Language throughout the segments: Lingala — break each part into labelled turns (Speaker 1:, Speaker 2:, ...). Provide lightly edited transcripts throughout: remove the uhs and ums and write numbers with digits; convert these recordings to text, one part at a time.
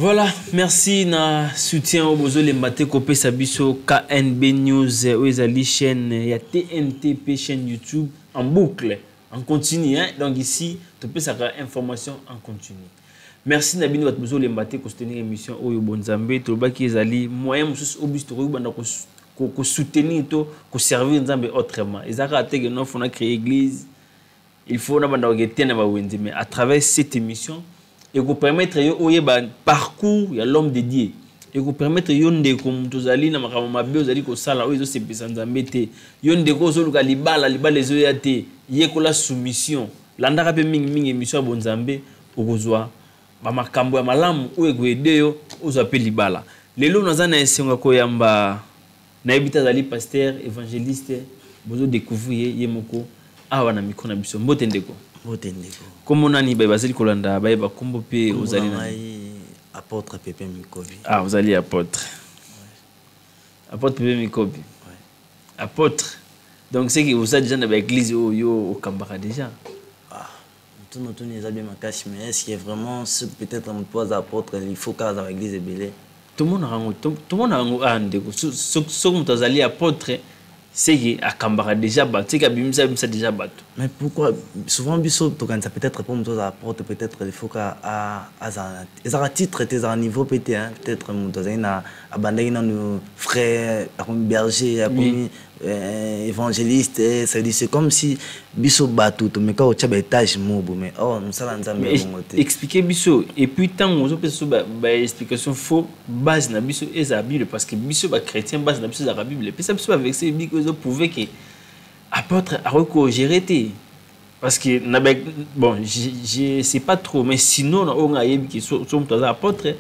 Speaker 1: Voilà, merci na soutien oyo bozolemba te kopesa biso KNB News oyo ezali chaîne ya TNT pe chaîne YouTube en boucle, en continu, hein? Donc ici topesaka information en continu. Merci na bino bato bozolemba te kosoutenir émission oyo bonzambe tolobaki ezali moyen mosusu oyo biso tokoki banda kosoutenir to koservir Nzambe autrement. Eza kaka te ke non, faut na créer église, il faut na banda kokete na bawenze, mais à travers cette émission ekopermettre yo oyeba parcours ya l'homme de Dieu, ekopermettre yo ndeko moto ozali na makambo mabe ozali kosala oyo ezosepesa Nzambe te, yo ndeko ozoluka libala, libala ezoya te, yekola soumission, landaka mpe mingimingi émission ya bonzambe, okozwa bamakambo ya malamu oyo ekoyede yo ozwa mpe libala. Lelo naza na esengo ya koyamba nayebi te azali pasteur évangéliste, bozo découvrir ye ye moko awa na micro na biso. Mbote ndeko.
Speaker 2: Mbote ndeko.
Speaker 1: Kombo nani baye bazali kolanda bayeba kombo mpe ozali nani?
Speaker 2: Apôtre Pepe Mikobi.
Speaker 1: Ah, ozali apôtre. Ouais. Apôtre Pepe Mikobi.
Speaker 2: Ouais.
Speaker 1: Apôtre. Donc c'est que vous êtes déjà dans l'église oyo okambaka déjà.
Speaker 2: Ah, tout notre eza bien makasi, mais est-ce que vraiment ce peut-être un poids apôtre, il faut qu'à dans l'église ebele.
Speaker 1: Tout le monde rango, tout le monde rango ah ndeko. So moto azali apôtre, c'est que akambaka déjà bato, c'est que abimisa abimisa déjà bato.
Speaker 2: Mais pourquoi souvent biso tokanisa peut-être pour moto apôtre, peut-être il faut qu'à azala ezaka titre te, ezaka niveau peut-être, hein, peut-être moto azali na abandaki nanu frère, akomi berger, akomi évangéliste, ça veut dire c'est comme si biso bato tomeka kotia ba étage mobo, mais oh mosala Nzambe
Speaker 1: Mais
Speaker 2: bongo te.
Speaker 1: Expliquer biso et puis ntango ozopesa biso ba explication faux base na biso ezala Bible, parce que biso ba chrétien base na biso ezalaka Bible. Epesa biso ba verset biblique oyo ezoprouve ke apôtre akoki kogérer te, parce que na ba, bon, je sais pas trop, mais sinon na oyo nga ayebi ke so moto aza apôtre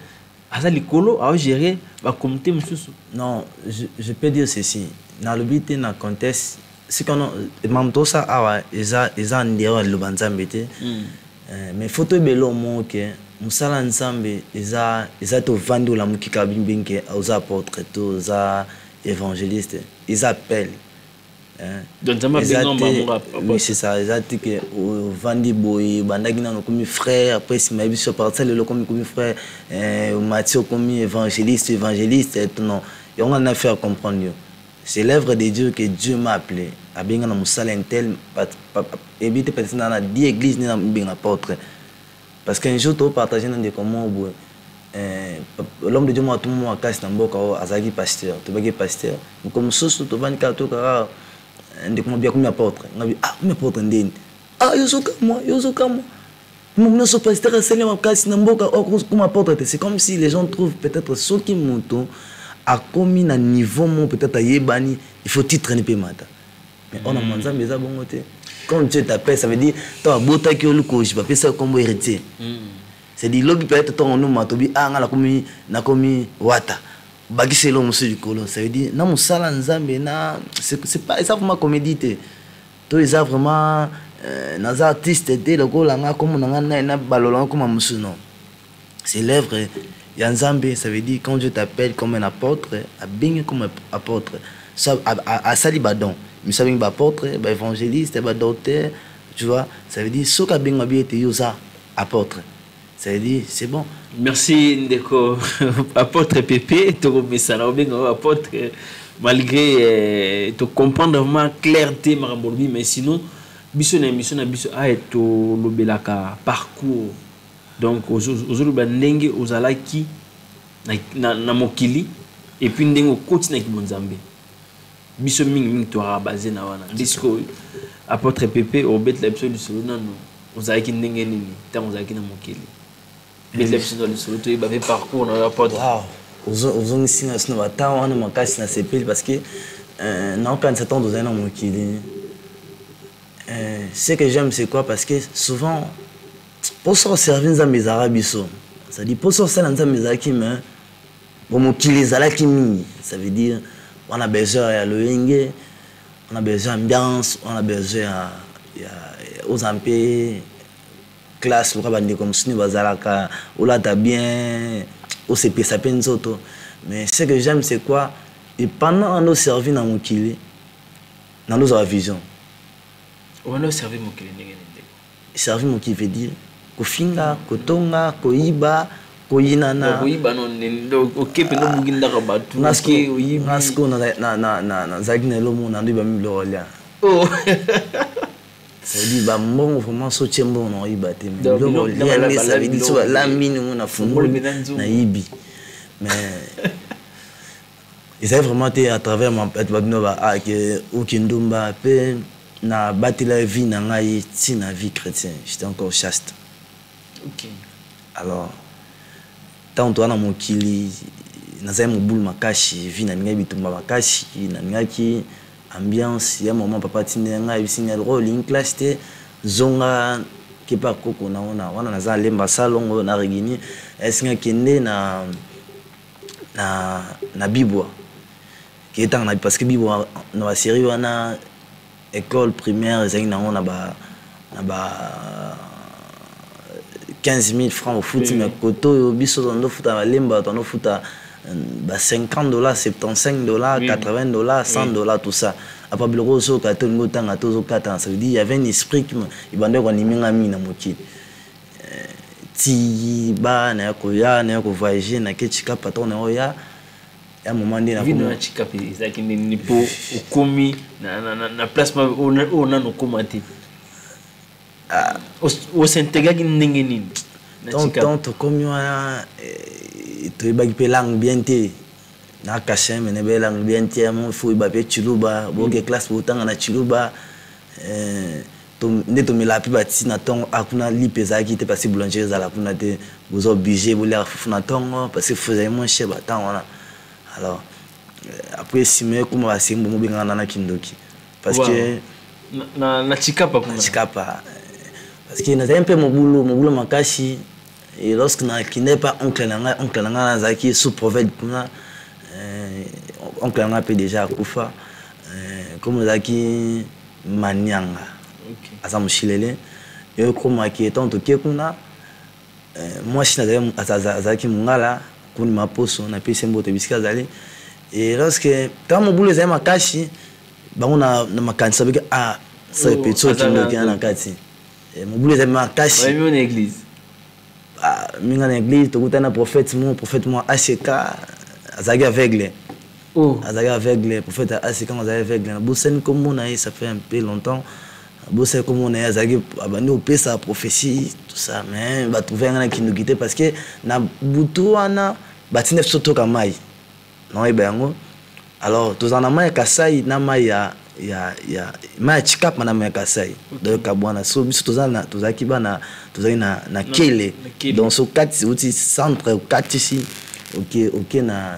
Speaker 1: aza likolo aogérer ba communauté mosusu.
Speaker 2: Non, je peux dire ceci, nalobi te na contexte sikono mamu tosa awa eza en dehors ya liloba Nzambe te. Mais faut toyebela omo ke mosala Nzambe eza te ovandi olamuki kaka bimbi ke oza apôtre to oza évangéliste, eza appel. Hein.
Speaker 1: Donc, Nzambe
Speaker 2: Eza
Speaker 1: abenga
Speaker 2: te,
Speaker 1: bango apôtre.
Speaker 2: Oui, c'est ça. Eza te ke ovandi boye, obandaki nano okomi frère, après nsima yebi so partir lelo okomi komi frère, omati okomi évangéliste, évangéliste, non. Yango na faire comprendre yo. C'est l'œuvre de Dieu que Dieu m'a appelé. Abenga na mosala intel, ebi te peut-être na 10 églises ni na benga apôtre. Parce qu'un jour to partager na ndeko moko boye. L'homme de Dieu m'a tout moi kasi na mboka oyo azalaki pasteur, tobaki pasteur. Moko mosusu tovandi kaka to kaka ndeko moko bia komi apôtre. Ngabi ah komi apôtre ndeni. Ah yo zoka moi, yo zoka moi. Mon nyonso pasteur asali makasi na mboka oyo komi apôtre te. C'est comme si les gens trouvent peut-être soki moto akomi na niveau moko peut-être ayebani, il faut titre ni pe mata. Mais on a Nzambe eza bongo te. Quand Dieu t'appelle, ça veut dire toi abotaki olukoji, bapesa kombo héritier. C'est dit lobi peut-être ton nom matobi ah nga nakomi nakomi wata. Bakisi lo musu likolo, ça veut dire na musala Nzambe na c'est pas ça vraiment comédie te. To eza vraiment naza artiste te lokola nga komo na nga na na balola nga koma musu non. C'est l'œuvre ya Nzambe, ça veut dire quand Dieu t'appelle comme un apôtre, abengi comme apôtre. Ça asali ba don. Misa bengi ba apôtre, ba évangéliste, ba docteur, tu vois, ça veut dire soka bengi ba ete yoza apôtre. Ça veut dire c'est bon.
Speaker 1: Merci ndeko apôtre Pepe, tokomesana obenga apôtre malgré to comprendre vraiment clarté makambo olobi, mais sinon biso na émission na biso a to lobelaka parcours. Donc ozoloba ndenge ozalaki na mokili et puis ndenge okoti na kibonzambe. Biso mingi mingi toyaka basé na wana. Nde sikoyo apôtre Pepe obetela biso lisolo nano ozalaki ndenge nini ntango ozalaki na mokili. Betela biso na lisolo toyeba mpe parcours na yo apôtre.
Speaker 2: Wow. Ozongisi nga sino ba temps wana makasi na sepeli parce que naokanisa ntango tozali na mokili. Ce que j'aime c'est quoi? Parce que souvent pour ça servir Nzambe ezalaka biso. C'est-à-dire pour ça osala Nzambe ezalaki, mais bon mokili ezalaki mingi. Ça veut dire on a besoin ya loyenge, on a besoin ambiance, on a besoin ya oza mpe classe lokola bandeko mosusu bazalaka olata bien, osepesa mpe nzoto. Mais ce que j'aime c'est quoi? Et pendant on a servi na mokili, na nozala vision.
Speaker 1: On a servi mokili ndenge nini?
Speaker 2: Servi mokili veut dire kofinga, kotonga, koyiba, Koyinana.
Speaker 1: Koyiba no oke mpenza, obuki ndako bato. Oke oyibi.
Speaker 2: Nga sikoyo nazalaki na eloko moko, nandoyeba mi biloko lia.
Speaker 1: Oh.
Speaker 2: C'est-à-dire bambongo, vraiment, so tie mbongo na oyiba te, mais
Speaker 1: Donc,
Speaker 2: biloko
Speaker 1: biloko
Speaker 2: lia nde, ça veut dire so
Speaker 1: biloko.
Speaker 2: Balambi ningo na
Speaker 1: Fungoli
Speaker 2: fungoli
Speaker 1: mpenza nzungu.
Speaker 2: Nayibi, mais ezali vraiment te à travers bato babino ke oki ndumba mpe nabatela vie na ngai ntina vie chrétien, j'étais encore chaste. Alors ntango toza na mokili, nazali mobulu makasi, vie nalingaki bitumba makasi, nalingaki ambiance ya mama. Papa atindeli ngai, ayebisi ngai: "Loko olingi classe te, zonga kepa koko na wana." Wana naza alemba salongo na Rigini, ayebisi ngai: "Kende na Bibwa, ke tanga na, parce que Bibwa na basérie wana, école primaire ezalaki nango na ba 15 000 francs ofuti." Mais kote oyo biso tondofuta, balemba tondofuta ba 50 dollars, 75 dollars, 80 dollars, 100 dollars, tout ça. Apa biloko ozoyoka te, olingi otanga te, ozokata. Ça veut dire il y avait un esprit qui ebandaki koanime nga mingi na mokili. Ti ba naya koya, naya kovoyage, nake Tshikapa. Ntango naya koya ya moment nde
Speaker 1: Vie na Tshikapa ezalaki ndenge nini, mpo okomi na place oyo nano okóma te? Osintégraki ndenge nini na Tshikapa?
Speaker 2: Tant tokomi wana, toyebaki mpe langue bien te. Na kashin mene be langue bien te, mo fo oyeba mpe Tshiluba. Boke classe, botanga na Tshiluba. Nde tomelaka mpe bati na ntongo. Kuna lipe ezalaki te, parce que boulangerie ezala kuna te. Boza obligé boliaka fufu na ntongo, parce que fufu ezali moins cher batango wana. Alors après, nsima ekoma basengi bomo obengaka nana kindoki, parce que
Speaker 1: Na Tshikapa kuna?
Speaker 2: Na Tshikapa, parce que nazali mpe mobulu, mobulu makasi. Et lorsque nakende pa oncle na ngai, oncle na ngai nazalaki sous prophète kuna. Oncle na ngai mpe déjà akufa. Comme ezalaki Manianga, aza moshilele, ekomaki ntango toke kuna, mwasi azalaki mongala kuni maposo, napesi mbote bisika azali. Et lorsque ntango mobulu ezali makasi, bango na makanisi babiki: "Ah, sa
Speaker 1: Oh,
Speaker 2: petit oyo kindoki na kati." Mobulu ezali makasi.
Speaker 1: Bayemi na église.
Speaker 2: Ah, minga na église, tokutani na prophète mo, prophète mo ACK, azalaki aveugle.
Speaker 1: Oh.
Speaker 2: Azalaki aveugle, prophète ACK azalaki aveugle. Nabosani kombo na ye, ça fait un peu longtemps, nabosani kombo na ye. Azalaki abandi kopesa prophétie, tout ça, mais batrouve yanga na kindoki te, parce que na butu wana batinda biso toka mai, naoyeba yango. Alors tozala na mai ya Kasai na mai ya mai ya Tshikapa na mai ya Kasai. Donc kabwana so biso tozalaki bana, tozalaki na Kele.
Speaker 1: Na Kele.
Speaker 2: Donc so kati uti centre, okatisi, oke na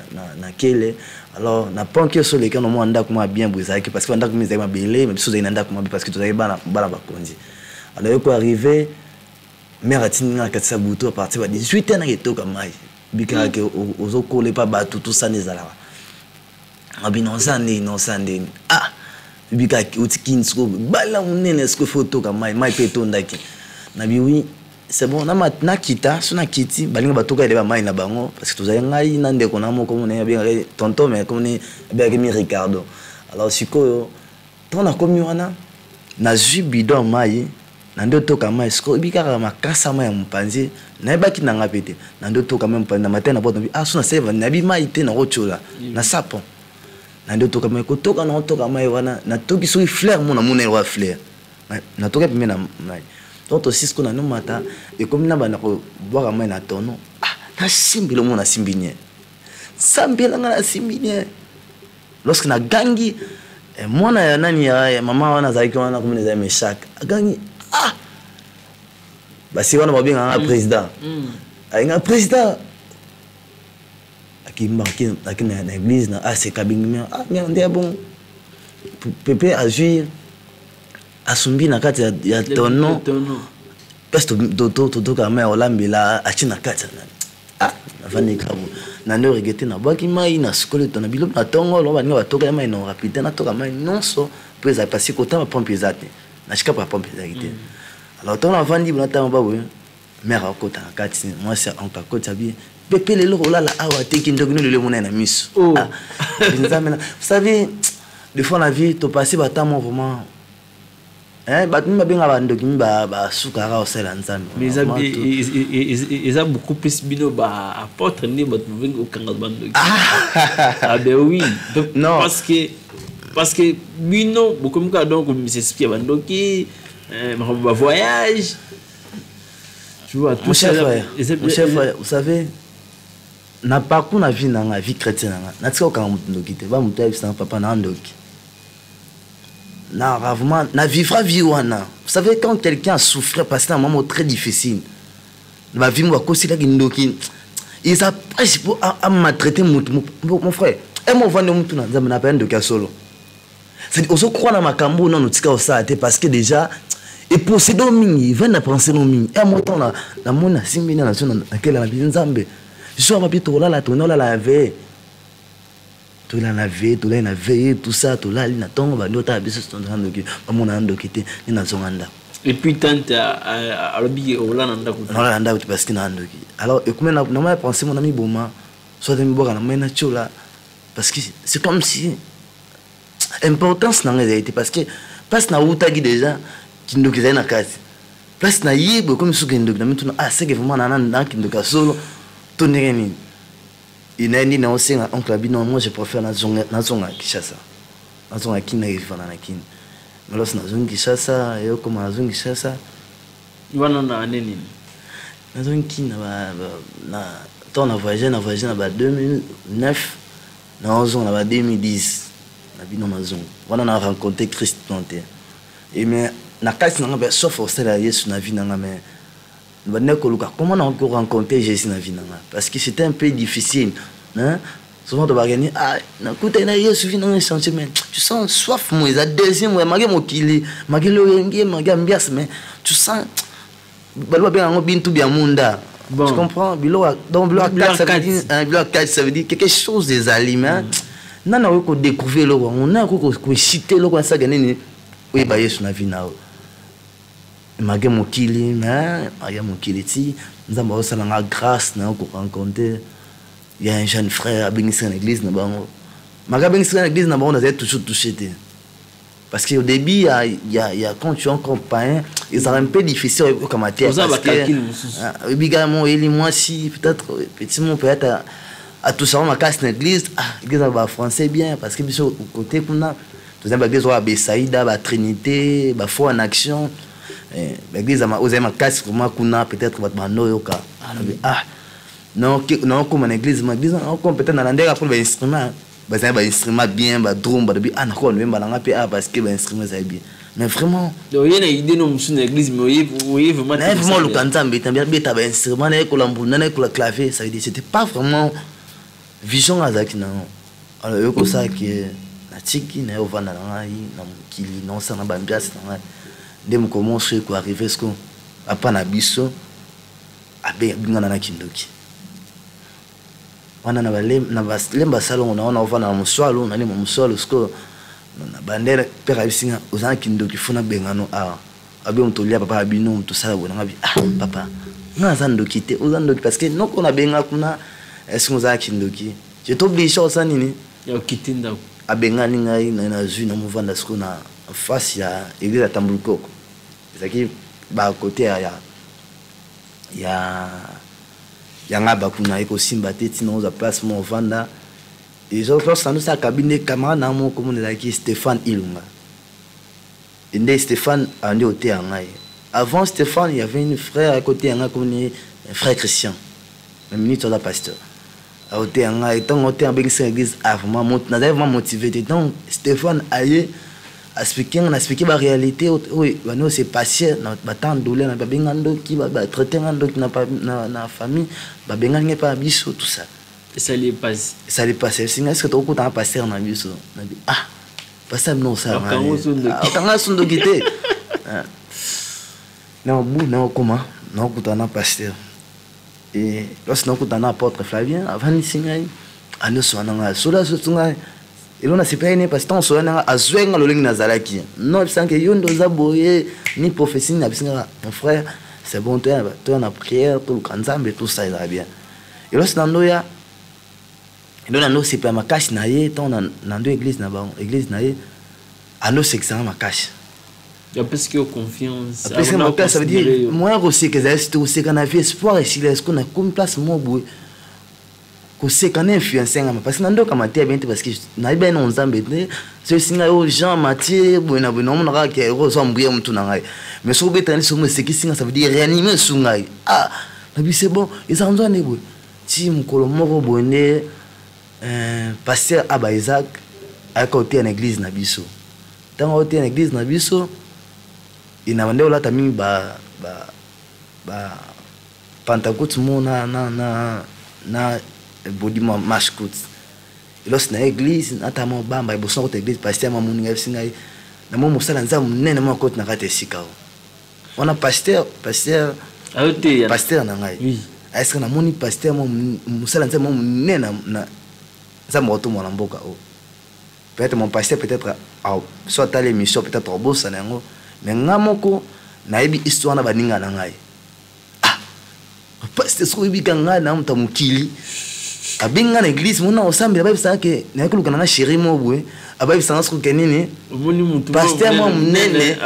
Speaker 2: Kele. Alors na ponki so oleki na mwa ndako mwa bien boye ezalaki, parce que bandako mingi ezalaki mabele, mais biso tozalaki na ndako mabe, parce que tozalaki bana bakonzi. Alors yoko arrivé, mare atindi nga na kati ya butu, à partir ba 18 heures, naka etoka mai bikaka ke ozokola epa bato tosana ezalaka abi nosa ndeni, nosa ndeni. Ah, bika oti kini sikoyo, bala monene sikoyo, fo otoka mai, mai mpe etondaki. Nabi: "Oui, c'est bon." Nakita so, nakiti, balingi batoka ele bamai na bango, parce que tozali ngai na ndeko na moko mona abengaki tonton, mais komoni abengaki mi Ricardo. Alors sikoyo ntango nakomi wana, nazwi bidon ya mai na nde otoka mai. Sikoyo oyebi kaka makasa mai ya mopanzi, nayebaki nanga mpe te. Na nde otoka mai mopanzi na matin na poto, ah, so naseva, nayebi mai te, nakotiola na sapon. Na nde otoka mai, kotoka na otoka mai wana, natoki soki fleur mo, namona eloko ya fleur, natoki pembe na mai. Donc tosi sikoyo nanomata, ekomi na banda kobwaka mai na tono. Ah, nasimbeli omo, nasimbi nie, sambelanga, nasimbi nie. Lorsque nagangi, mwana ya nani ya mama wana azalaki wana, komona ezali Meshak, agangi: "Ah!" Basi wana babenganga président, ayenga président akimba aki na église na aseka, abengi: "Ah, nde ya bon pepe azwi, asumbi na kati ya tono."
Speaker 1: Tono.
Speaker 2: Place totoka mai ya kolambela, atie na kati ya nani. Ah, navandi kabo na nde oregete, nabwaki mai, nasukoli to na biloko na ntongo. Longo baninga batoka ya mai na rapide, natoka mai nyonso mpo ezala pasi kotanga pompe eza te na Tshikapa, ya pompe ezalaki te. Alors ntongo navandi bona, ntango baboye, mare akota na kati, mwasi oncle akoti, abi: "Pepe, lelo kolala awa te, kindoki no lelo emonai na miso."
Speaker 1: Oh.
Speaker 2: Ah, Nzambe vous savez, des fois na vie topasi batemps mo vraiment. Hein, bato mingi babengaka bandoki mingi basukaka kosala Nzambe.
Speaker 1: Mais eza beaucoup plus bino baapôtre nde bato babengi kokanga bandoki. Ah ben oui. Donc,
Speaker 2: Non.
Speaker 1: Parce que bino bokomi kaka donc kobimisa esprit ya bandoki, makambo bavoyage, tu vois, tout
Speaker 2: Mon cher
Speaker 1: ça.
Speaker 2: frère, mon cher frère, vous savez, na parcours na vie na nga, vie chrétienne na nga, natika kokanga moto ndoki te. Bamoto ayebisanga papa na ndoki na vraiment na vivra vie wana. Vous savez, quand quelqu'un a souffert, parce que un moment très difficile na bavie mo, bakosilaki ndoki, eza mpasi mpo amaltraiter motu. Mon frère, emo ovandi mutu na Nzambe na pe ndoki ya solo, c'est ozocroire na makambo nano tika osala te, parce que déjà eposséder mingi, evandi na pensée no mingi. E mo ntango namoni nasimbi na nazo nakela na biso Nzambe so babi tolala, tolala ya veye, tolala na veye, tolali na veye, tout ça, tolali na ntongo, bandi otala biso ndoki, bamona ndoki te nde nazonga ndako.
Speaker 1: Et puis tante alobi olala na ndako te.
Speaker 2: Nalala na ndako te parce que na ndoki. Alors ekomi namaya ya pensée mo na miboma, soit mibwaka na mai na tiola, parce que c'est comme si importance na ngai ezali te, parce que place nawutaki déjà kindoki ezali na kati. Place na ye boye ekomi suki ndoki na mituna. Ah, c'est que vraiment na kindoki ya solo to ndenge nini? Naye nini naosenga oncle abi: non, moi je préfère nazonga Kinshasa, nazonga Kini, nakevanda na Kini. Mais lorsque nazongi Kinshasa, eyokoma nazongi Kinshasa.
Speaker 1: Wana na année nini?
Speaker 2: Nazongi Kini na ntango na voyage na ba 2009, nazonga na ba 2010 na bino. Nazonga wana na rencontre Christ non te. Et mais na kati na nga mpe sauf osala Yesu na vie na nga, mais bandeko koluka comment nakoki rencontrer Jésus na vie na nga, parce que c'était un peu difficile, hein? Souvent tobakani: ah, nakutani na Yesu, vie na nga echange, mais tu sens soif mo eza deuxième mo mage mokili, mage loyenge, mage ambiance, mais tu sens balo babenga yango bintu bya munda.
Speaker 1: Bon.
Speaker 2: Tu comprends? Biloko, donc biloko
Speaker 1: Biloko
Speaker 2: ya kati, ça veut
Speaker 1: kati.
Speaker 2: dire, hein, biloko ya kati, ça veut dire quelque chose ezali, mais nani akoki kodécouvrir eloko yango? Nani akoki kociter eloko asaka nini oyeba Yesu na vie na yo? Mage mokili, mais mage mokili ti Nzambe aosalanga grâce na yo korencontrer. Il y a un jeune frère abengisaka na église na bango. Maka abengisaka na église na bango, nazali toujours touché te, parce que au début il y a quand tu es encore païen, ezalaka un peu difficile okama te.
Speaker 1: Oza bacalcul mosusu.
Speaker 2: Oyebi mo oyeli mwasi, peut-être petit mo, peut-être atusaka makasi na église. Ah, église na bafrançais bien, parce que biso côté kuna toza baeglise oyo ya Besaïda, batrinité, bafoi en action. Baeglise oyo ezali makasi vraiment kuna, peut-être bato bando oyoka. Ah, nabi, ah, naokóma na église, ma église naokóma, peut-être nalandeka mpona bainstrument, bazali bainstrument bien, badrum, balobi: ah, nakoka noyemba nanga mpe, ah, parce que bainstrument ezali bien, mais vraiment
Speaker 1: Donc oye na idée no mosusu na église, mais oye vraiment
Speaker 2: naye vraiment oluka Nzambe te, beta bainstrument, nayekola mbunda, nayekola clavier. Ça veut dire c'était pas vraiment vision nga azalaki nango. Alors oyo kosalaki, natiki naye ovanda na ngai na mokili, naosala na baambiance na ngai. Nde mokolo moko ekoarriver siko papa na biso abengana na kindoki wana na balemba salongo na wana, ovanda na moswalo, na lemba moswalo sikoyo na bandele mpe ayebisinga: oza na kindoki, fo nabengano awa. Abe moto olia papa ya bino, moto osala boye. Nanga bi: ah papa, nga naza ndoki te, oza ndoki, parce que noko nabenga kuna, est-ce oza na kindoki? J'étais obligé osala nini?
Speaker 1: Ya okiti ndako.
Speaker 2: Abengani ngai na nazwi na movanda sikoyo na face ya église ya Tambulukoko, ezalaki bakote ya ngaba kuna. Ekosimba te ntina ozwa place mo ovanda. Place nano osala kabine, camarade na moko mona ezalaki Stéphane Ilunga. Nde Stéphane andi oteya ngai. Avant Stéphane, il y avait une frère akoteya ngai, komoni frère Christian, na minute aza pasteur, aoteya ngai. Ntango oteya, abengisaka église. Ah, vraiment nazali vraiment motivé te. Donc Stéphane aye expliquer nga, na expliquer baréalité oyo bani ose passé na batemps douleur na babenga ndoki, batraiter nga ndoki na famille, babengani ngai mpa na biso, tout ça.
Speaker 1: Esali epasi.
Speaker 2: Esali pasi. Esinga: est ce que tokokutanga pasteur na biso? Nabi: ah, pasteur bino osala
Speaker 1: Okanga
Speaker 2: okanga so ndoki te. Na bu naokoma naokutana na pasteur. Et lorsque nakutana na apôtre Flavien, avandisi ngai, anyoso na ngai, solo asoso ngai elo nasepelaki ne, parce que ntango solo na ngai azwaki nga lolenge nazalaki non, abisanke yo nde oza boye ni prophétie nini. Abisi nga: mon frère, c'est bon, toya na prière, toluka Nzambe, tout ça ezala bien. Elosi na ndoya elo na ndo sepela makasi na ye. Ntango na ndo église na bango, église na ye, ando osekisanga makasi.
Speaker 1: Apesaki yo confiance.
Speaker 2: Apesaki makasi, ça veut dire moyen koseka ezali te, koseka na vie, espoir esila. Est-ce que nakomi place moko boye, koseka na influence ngama, parce que nandokama te ya bien te, parce que nayebi na Nzambe te. So esinga yo Jean Mathieu boye na boye, naomona kaka ke ozwa mbuya motu na ngai, mais soki obetaka nde somo esekisi nga, ça veut dire réanime esu ngai. Ah, nabi c'est bon, ezaka nzwa nde boye ti mokolo moko boye nde pasteur Aba Isaac ayaka koteya na église na biso. Ntango aoteya na église na biso, na bande olata mingi ba pantacoute mo na bodi mwa manche courte. Elosi na église, nata mwa bamba liboso na kota église, pasteur mwa moninga ayebisi ngai na mwa mosala Nzambe monene mwa koti na kati ya esika o wana. Pasteur na ngai ayesika namoni pasteur mwa mosala Nzambe mwa monene na Nzambe akotomona mboka oyo. Peut-être mon pasteur, peut-être soit atala émission, peut-être obosana yango, mais nga moko nayebi histoire na baninga na ngai. Ah, pasteur, soki oyebika ngai na moto ya mokili, abengi nga na église mona osambela, bayebisanga ke naye koluka na nga chéri mo boye, abayebisanga soki ke nini, pasteur mwa monene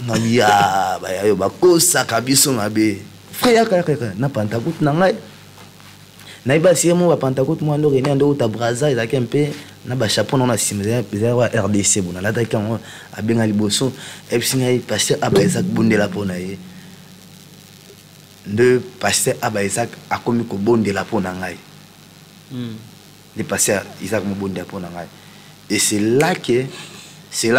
Speaker 2: nabiya bayayo bakosaka biso mabe. Frère, yaka, yaka, yaka na pantacoute na ngai. Nayebi asie mo bapantacoute mwa ndo rene ndo uta Braza, ezalaki mpe na bachapeau nango na nsima, ezalaki wa RDC. Bo nalataki yango, abenga liboso, ayebisi ngai pasteur Aba Isaac bondela mpo na ye. Nde pasteur Aba Isaac akomi kobondela mpo na ngai. Nde pasteur Isaac mobondela mpo na ngai, et c'est là que y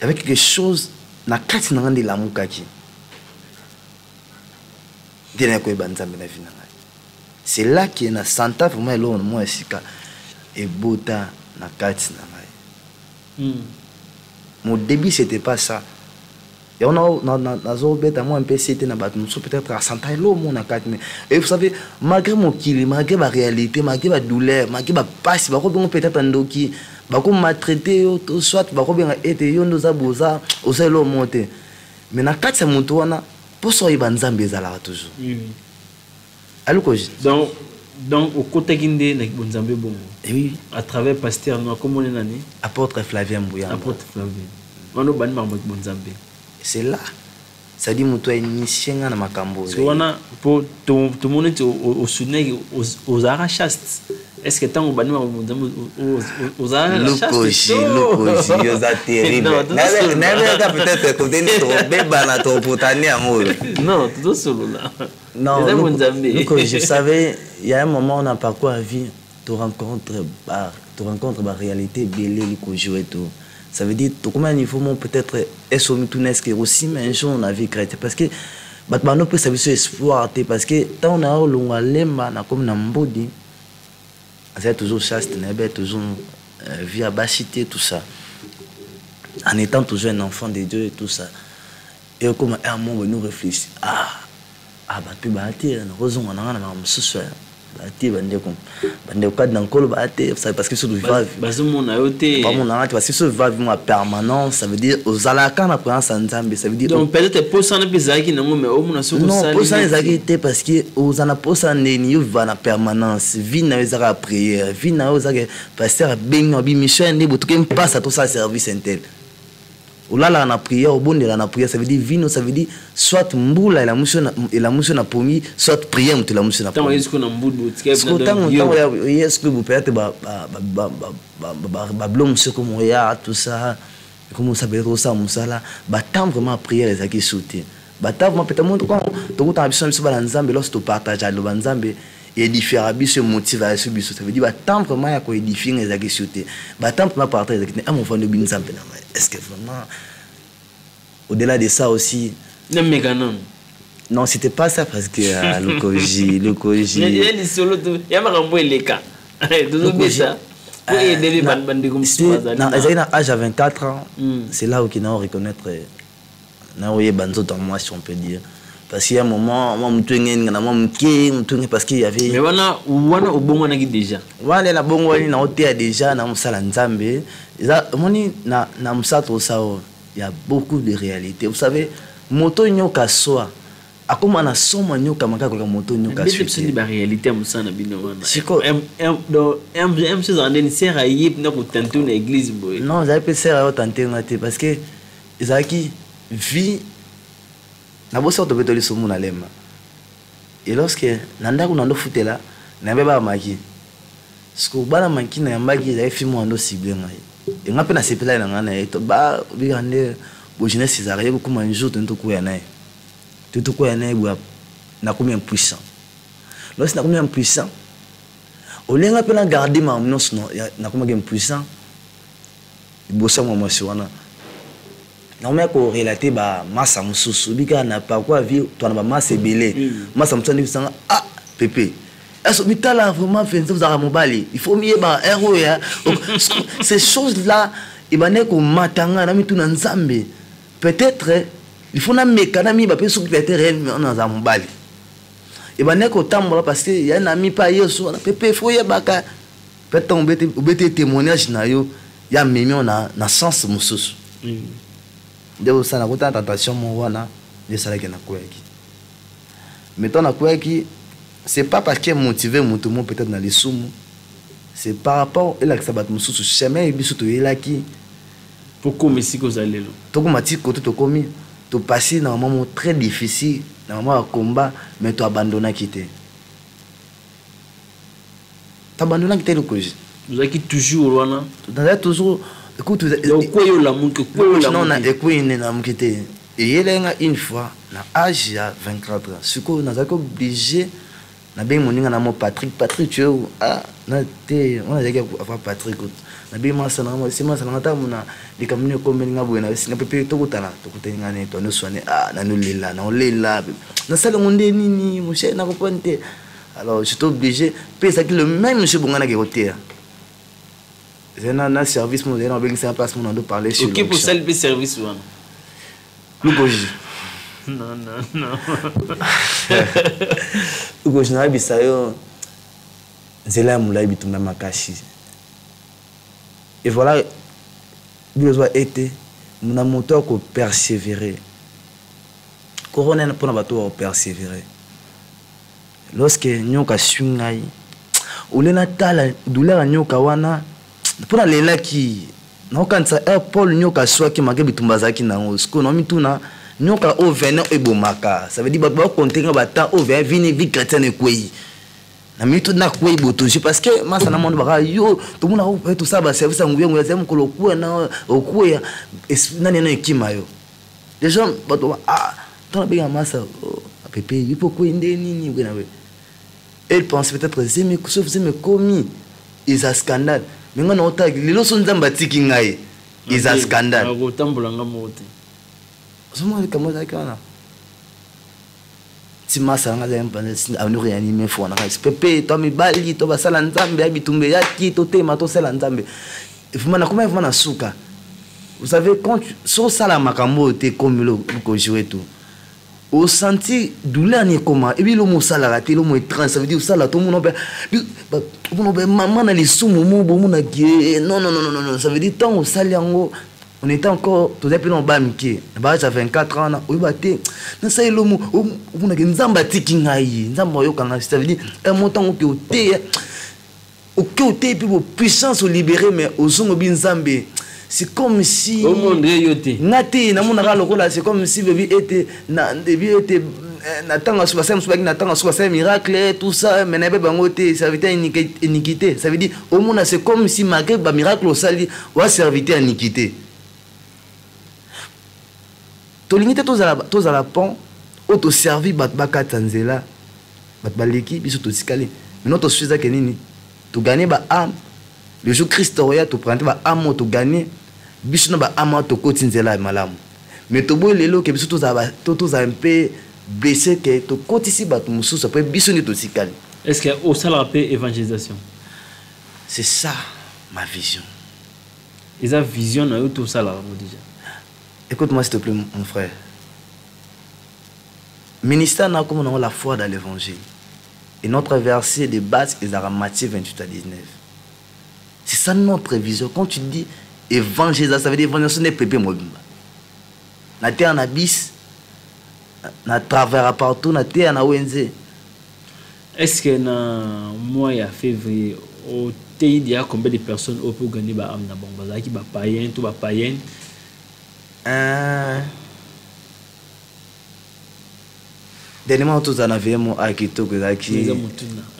Speaker 2: avait quelque chose na kati na ngai nde elamukaki, nde naye koyeba Nzambe na vie na ngai. C'est là que na senta vraiment eloko na mwa esika ebota na kati na ngai. Mon début, c'était pas ça. Yango nazobeta mwa mpe se te na bato mosusu, peut-être asanta eloko mo na kati. Mais et vous savez, malgré mokili, malgré baréalité, malgré badouleur, malgré bapasi, bakobenga peut-être ndoki, bakomaltraite yo, to soit bakobenga ete yo nde oza boza, oza eloko mo te, mais na kati ya moto wana mposo oyeba Nzambe ezalaka toujours. Alukoji.
Speaker 1: Donc okotaki nde na bonzambe bongo?
Speaker 2: Oui.
Speaker 1: À travers pasteur no akomoni nani?
Speaker 2: Apôtre Flavien Mbuyamba.
Speaker 1: Apôtre Flavien wana obandi makambo ya bonzambe?
Speaker 2: C'est là, c'est-à-dire moto ainitie nga na makambo.
Speaker 1: So wana mpo tomoni ete osoutenaki, ozalaka chaste. Est ce que ntango obandi makambo bonzambe, ozalaka?
Speaker 2: Lukoji, Lukoji, oza terrible. Nayebeka peut-être koteni tobebana, topotani yango oyo.
Speaker 1: Non, tozosolola.
Speaker 2: Non, Lukoji, vous savez, il y a un moment on a parcours à vie, tu rencontres ba réalité ebele, Lukoji et tout. Ça veut dire tokómi à niveau mo peut-être esomi tuna est-ce que aussi un jour na vie chrétien, parce que bato banopesa biso espoir te, parce que ntango na olongwa Lemba, nakomi na Mbodi, azali toujours chaste, nayebi toujours vie ya basi te, tout ça, en étant toujours un enfant de Dieu et tout ça. Et okoma un moment nous réfléchit, ah ah, bato mpe baya te, nakozonga na nga na makambo mosusu baya te, bandeko kadi na Nkolo baya te, parce que surtout
Speaker 1: bazomona yo te.
Speaker 2: Bamona nga te, parce que soki va vivre permanence, ça veut dire ozalaka na présence ya Nzambe, ça veut dire
Speaker 1: Donc peut-être posa wana mpe ezalaki nango, mais omona soki
Speaker 2: Non, posa wana ezalaki te, parce que oza na posa ndeni yo viva na permanence, vie na yo ezaka prière, vie na yo ezaka pasteur abengi abi mission ya nde botoke mpasa, tosala service intel, olalaka na prière, obondela na prière. Ça veut dire vino, ça veut dire soit mbula elamusi yo na pongi, soit prière moto elamusi yo na
Speaker 1: pongi.
Speaker 2: Ntango ye soki peut-être bablo mosusu ekomi oya, tout ça, ekomi osala, peut-être osala mosala, batemps vraiment prière ezalaki su te. Batemps vraiment peut-être moto tokutana biso na biso bana Nzambe, lorsque topartage aloba Nzambe édifiera biso, emotivera biso. Ça veut dire batemps vraiment ya koédifie nga ezalaki su te, batemps vraiment partage ezalaki te. Amofandi obi Nzambe na ngai, est ce que vraiment au-delà de ça aussi
Speaker 1: Nameka nano.
Speaker 2: Non, c'était pas ça, parce que Lukoji, Lukoji.
Speaker 1: Lisolo ya makambo eleka, tozobeta po edele bandeko mosusu bazali.
Speaker 2: Ezalaki na âge à 24 ans. C'est là où na reconnaître, na oyeba nzoto ya mwasi, on peut dire, parce qu'il y a un moment moi mutu ngenga na mwa moke mutu nge, parce qu'il y avait
Speaker 1: Mais wana obongwanaki déjà?
Speaker 2: Wana nabongwani, na oteya déjà na mosala Nzambe. Eza omoni na mosala tosala oyo, il y a beaucoup de réalités. Vous savez, moto nyoka swa akóma na somo nyoka maka koleka moto nyoka.
Speaker 1: Swi te baréalité ya mosala na bino wana, mosusu ezala ndeni sere aye mpena kotante na église boye?
Speaker 2: Non, ezali mpe sere ayo tante nga te, parce que Ezalaki vie nabosi tobeta lisumu na lemba. Et lorsque na ndako na ndofutela, nayambi bana maki. Siko bana maki nayambaki, ezalaki fille moko ando cible ngai. Enga mpe nasepelaki na ngai na ye. Ba bika nde bo jeunesse ezalaka ye kokóma un jour toni tokwea na ye. Toni tokwea na ye boya, nakomi impuissant. Lorsque nakomi impuissant, olenga mpe na garde makambo nyonso, nakomaki impuissant liboso ya mwa mwasi wana. Nakomaki korelate bamasa mosusu bika na parcours ya vie, twana bamasa ebele. Masa mosusu andebisanga: "Ah pepe, est mitala vraiment mpenza ozalaka mobali, il faut miyeba ere oyo ya ces choses là ebandaki komata ngai na mituna Nzambe. Peut-être il faut nameka namiyeba mpe soki peut-être nazala mobali." Ebandaki kotambola parce que ya na mi mpe Yesu wana: "Pepe, faut oyebaka peut-être ntango obeti témoignage na yo ya memi yo na sens mosusu." Nde osala kotana tentation moko wana nde esalaki nakweyaki. Mais ntango nakweyaki, c'est pas parce que motivé moto mo peut-être na lisumu, c'est par rapport elakisa bato mosusu chemin biso toyelaki.
Speaker 1: Pokoma esika oza lelo.
Speaker 2: Tokoma ti kote tokomi, topasi na moment moko très difficile, na moment ya combat, mais toabandonaki te, toabandonaki te lokozi.
Speaker 1: Ozalaki toujours wana.
Speaker 2: Nazali toujours, écoute.
Speaker 1: Okweyi, olamuki, okweyi.
Speaker 2: Non, na
Speaker 1: olamuki.
Speaker 2: Ekweyi nde namuki te. Eyelai nga une fois na âge ya 24 ans. Sikoyo nazalaki obligé, nabengi moninga na mo Patrick. "Patrick, tu es où?" "Ah, na te wana." Azalaki avant Patrick. Nabengi masa na se masa nanga ntango na likambo nini ekomeli nga boye na singa: "Pepe, tokutana." Tokutani nga ne tonoswane. Ah, nanolela, naolela, nasala yango nde nini, mon cher, nakopone te. Alors j'étais obligé mpe ezalaki le même monsieur bonga nake koteya, ezali na service mo, ezali na obengisanga place mo nando parler sur
Speaker 1: Oke
Speaker 2: l'onction.
Speaker 1: Posali mpe service wana.
Speaker 2: Lukoji.
Speaker 1: Non, non, non.
Speaker 2: Lukoji, nayebisa yo, nzela ya molai, bitumba ya makasi. Et voilà, bilozwa ete na moto akopersévérer. Corona mpona bato bakopersévérer. Lorsque nyoka aswi ngai, ole natala douleur ya nyoka wana mpo nalelaki, naokanisa air Paul nyoka aswaki make bitumba azalaki nango. Sikoyo naomituna, nyoka oyo venin ebomaka, ça veut dire bato bakonte nga batemps oyo venin vini vie chrétienne ekwei na minute nakwei botoji, parce que masa na mwana baka yo tomonaka tosala baservice ya nguya nguya, zali mokolo okweya na okweya nani na ekima yo déjà. Bato, ah, ntango nabenga masa: "Oh, pepe, yo mpo okwei nde nini?" Okwei na elle pense peut-être zemi, sauf zemi ekomi eza scandale. Mais ngai naotaki lelo so Nzambe atiki ngai, eza scandale.
Speaker 1: Akotambola nga moko te.
Speaker 2: Ozomona likambo ezalaki wana ti masa nanga azali anu réanime fo wana kasi: "Pepe, to mibali to basala Nzambe ya bitumba eyaki, totema tosala Nzambe." Vraiment nakomaki vraiment na suka. Vous savez, quand so osala makambo oyo te, ekomi lokojouer tout, osenti douleur ni ekoma ebi lomo osalaka te, lomo étrange. Ça veut dire osala tomona mpe omona mpe mama na lisumu mo bomonaki. Non, non, non, non, non, ça veut dire ntango osali yango, on était encore, tozali mpe na ba mike na baage ya 24 ans, na oyeba te nasali lomo, omonaki Nzambe atiki ngai, Nzambe ayokanga. Ça veut dire mo ntango oke oteya, oke oteyi mpe bopuissance olibéré, mais ozongo bi Nzambe, c'est comme si
Speaker 1: omondre yo te.
Speaker 2: Nga te, namonaka lokola c'est comme si bebi ete na ebi ete na ntango asu basali mosusu baki na ntango asu basali miracle, tout ça, mais nayebi bango te, serviteur ya iniquité. Ça veut dire omona c'est comme si malgré bamiracle osali, oa serviteur ya iniquité. Tolingi te tozala pont oyo toservi bato bakata nzela, bato baleki, biso totikali. Maintenant tosusu ezake nini? Toganye baâme. Le jour Christ oya, toprendre baâme oyo toganye, biso na baâme wana tokoti nzela ya malamu. Mais toboyi lelo ke biso tozala mpe blessé ke tokotisi bato mosusu, apres biso nde totikali.
Speaker 1: Est ce que osalaka mpe évangélisation?
Speaker 2: C'est ça ma vision.
Speaker 1: Eza vision na yo to osalaka yango déjà?
Speaker 2: Écoute-moi, s'il te plaît, mon frère. Ministère n'a comme on la foi dans l'évangile. Et notre verset de base est dans Matthieu 28 à 19. C'est ça notre vision. Quand tu dis évangélisation, ça veut dire évangélisation n'est pépé mobimba. Na terre na bis, na travers partout, na terre na wenze.
Speaker 1: Est ce que na mois ya février oteyi déjà combien de personnes oyo mpe oganye baâme na bango, bazalaki bapayen to bapaïenne?
Speaker 2: Dernièrement tozala na veye mo a kitoko ezalaki.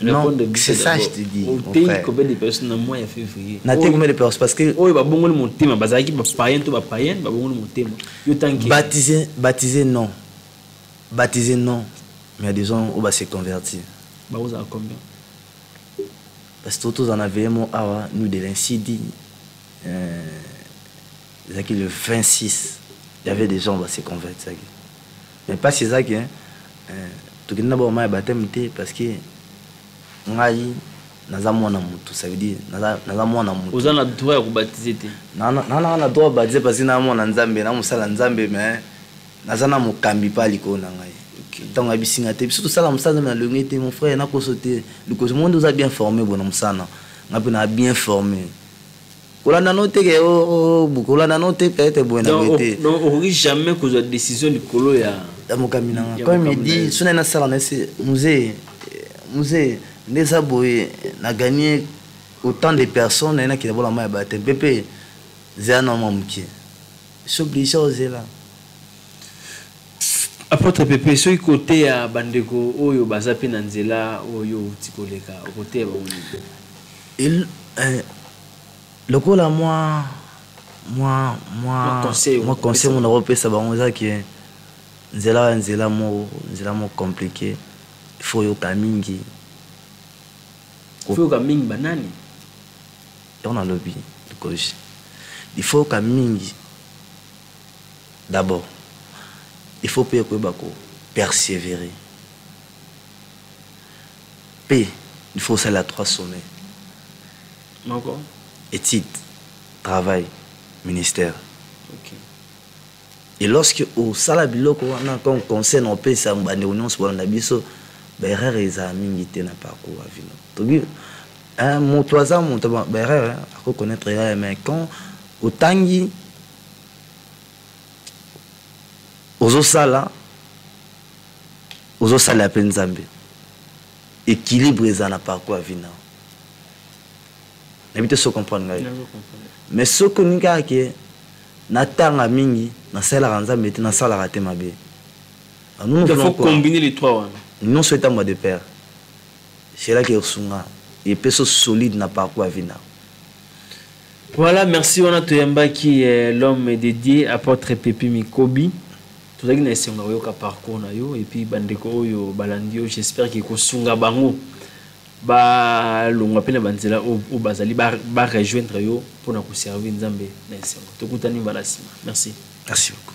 Speaker 2: Non, c'est ça, je te dis.
Speaker 1: Oteyi combien de personnes na mois ya février?
Speaker 2: Nateyi combien de personnes? Parce que
Speaker 1: oyo babongoli motema, bazalaki bapayen to bapayen, babongoli motema, yo tanke
Speaker 2: Baptisé, baptisé, non. Baptisé, non, mais il y a des gens oyo base convertir.
Speaker 1: Bakozala combien?
Speaker 2: Parce que tozala na veye mo awa, nous de l'incidi, ezalaki le 26, il y avait des gens base convertir. Mais mpasi ezalaki, tokende na bango ya baptême te, parce que ngai naza mwana motu, ça veut dire naza mwana motu.
Speaker 1: Oza na droit ya kobaptiser te?
Speaker 2: Naa na droit baptise, parce que naa mwana Nzambe, na mosala Nzambe, mais naza na mokambi mpa likolo na ngai. Ntango ayebisinga te, biso tosala mosala Nzambe na longi te, mon frère, nakoso te. Likoso mo nde oza bien formé bona mosala, nga mpe naa bien formé. Kolanda no te ke kolanda no te, peut-être boye na boye te.
Speaker 1: Donc okoki jamais kozwa décision likolo ya
Speaker 2: Ya mokambi na nga. Comme il dit, so naye nasala na se musée, musée nde eza boye, na gagné autant de personnes, naye nakende bola mai ya baptême mpe zela na mwa mokie, so obligé ozela.
Speaker 1: Apôtre Pepe, soki koteya bandeko oyo baza mpe na nzela oyo outi koleka, okoteya bango
Speaker 2: nini? Lokola mwa
Speaker 1: conseil.
Speaker 2: Mwa conseil mo nakopesa bango eza ke nzela oyo, nzela moko compliqué, il faut oyoka mingi.
Speaker 1: Faut oyoka mingi banani?
Speaker 2: Yango nalobi, likosi, il faut oyoka mingi d'abord, il faut mpe koyeba ko persévérer, mpe il faut osala trois sommets.
Speaker 1: Moko.
Speaker 2: Étude, travail, ministère. Et lorsque osala biloko wana, comme conseil na opesa bandeko nyonso bolanda biso, baerreur ezala mingi te na parcours ya vino. Tobi moto aza moto, baerreur akoconnaître erreur, mais quand otangi, ozosala, ozosalela mpe Nzambe, équilibre eza na parcours ya vie na. Nayebi te so comprendre ngai, mais soki oningi kaka ke natanga mingi, nasalelaka Nzambe te, nasalaka te mabe.
Speaker 1: Il faut combiner les trois wana.
Speaker 2: Nyonso etambwa de pair, c'est là ke osunga epeso solide na parcours ya vie na.
Speaker 1: Voilà, merci. Wana toyambaki l'homme dédié, apôtre Pepe Mikobi. Tozalaki na esengo ya koyoka parcours na yo, et puis bandeko oyo balandi yo, j'espère ke kosunga bango balongwa mpe na banzela oyo bazali, barejoindre yo mpona koservir Nzambe na esengo. Tokutani mbala nsima. Merci.
Speaker 2: Merci beaucoup.